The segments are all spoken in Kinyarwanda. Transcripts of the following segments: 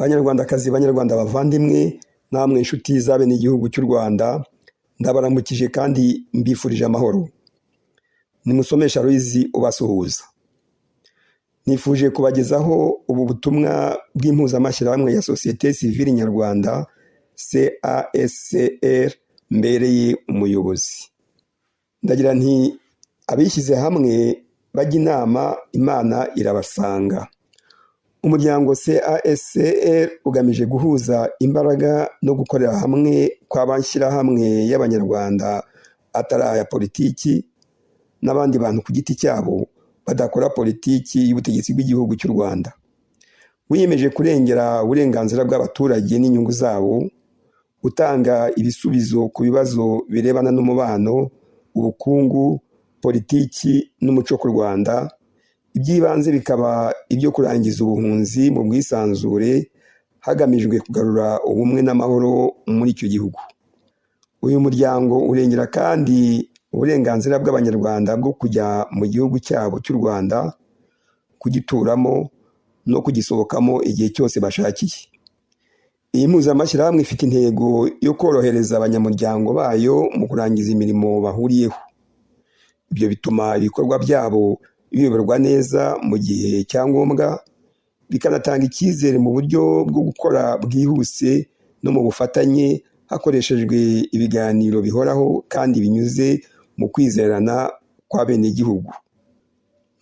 Banyarwandakazi, Banyarwanda bavandimwe, namwe inshuti z'abenegihugu cy'u Rwanda, ndabaramukije kandi mbifurije amahoro. Ni Musomesha Aloys ubasuhuza. Nifuje kubagezaho ubu butumwa bw'impuzamashyirahamwe ya Sosiyete Sivile Nyarwanda CASCR mbereye umuyobozi. Ndagira nti: abishyize hamwe bajya inama, Imana irabasanga. Umuryango CASCR ugamije guhuza imbaraga no gukorera hamwe kw'amashyirahamwe y'Abanyarwanda atari aya politiki n'abandi bantu ku giti cyabo badakora politiki y'ubutegetsi bw'igihugu cy'u Rwanda. Wiyemeje kurengera uburenganzira bw'abaturage n'inyungu zabo, utanga ibisubizo ku bibazo birebana n'umubano, ubukungu, politiki n'umuco ku Rwanda, iby'ibanze bikaba ibyo kurangiza ubuhunzi mu bwisanzure hagamijwe kugarura ubumwe n'amahoro muri icyo gihugu. Uyu muryango urengera kandi uburenganzira bw'Abanyarwanda bwo kujya mu gihugu cyabo cy'u Rwanda, kugituramo no kugisohokamo igihe cyose bashakiye. Iyi mpuzamashyirahamwe ifite intego yo korohereza abanyamuryango bayo mu kurangiza imirimo bahuriyeho. Ibyo bituma ibikorwa byabo biyoborwa neza mu gihe cya ngombwa, bikanatanga icyizere mu buryo bwo gukora bwihuse no mu bufatanye hakoreshejwe ibiganiro bihoraho kandi binyuze mu kwizerana kw'abenegihugu.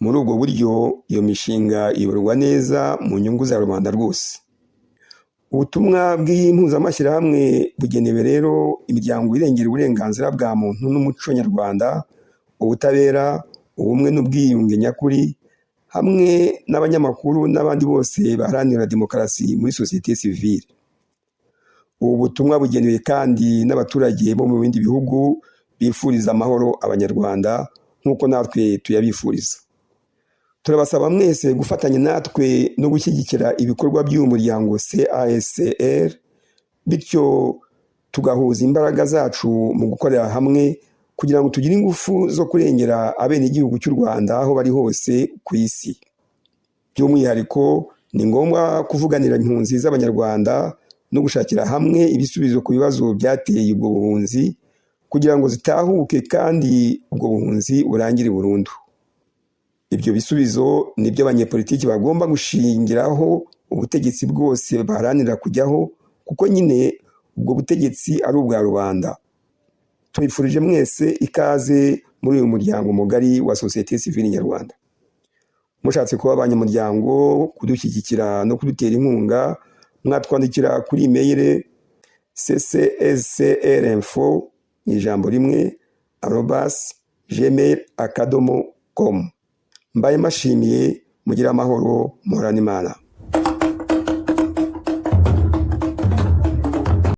Muri ubwo buryo iyo mishinga iyoborwa neza mu nyungu za rubanda rwose. Ubutumwa bw'iyi mpuzamashyirahamwe bugenewe rero imiryango irengera uburenganzira bwa muntu n'umuco nyarwanda, ubutabera, ubumwe n'ubwiyunge nyakuri, hamwe n'abanyamakuru n'abandi bose baharanira demokarasi muri sosiyete sivile. Ubu butumwa bugenewe kandi n'abaturage bo mu bindi bihugu bifuriza amahoro Abanyarwanda nk'uko natwe tuyabifuriza. Turabasaba mwese gufatanya natwe no gushyigikira ibikorwa by'uyu muryango CASCR, bityo tugahuza imbaraga zacu mu gukorera hamwe kugira ngo tugire ingufu zo kurengera abenegihugu cy'u Rwanda aho bari hose ku isi. By'umwihariko ni ngombwa kuvuganira impunzi z'Abanyarwanda no gushakira hamwe ibisubizo ku bibazo byateye ubwo buhunzi kugira ngo zitahuke kandi ubwo buhunzi burangire burundu. Ibyo bisubizo ni byo abanyepolitiki bagomba gushingiraho ubutegetsi bwose baharanira kujyaho, kuko nyine ubwo butegetsi ari ubwa rubanda. Tubifurije mwese ikaze muri uyu muryango mugari wa sosiyete sivile nyarwanda. Mushatse kuba abanyamuryango, kudushyigikira no kudutera inkunga, mwatwandikira kuri email ccscrinfo mu ijambo rimwe @gmail.com. Mbaye mbashimiye, mugire amahoro, muhorane Imana.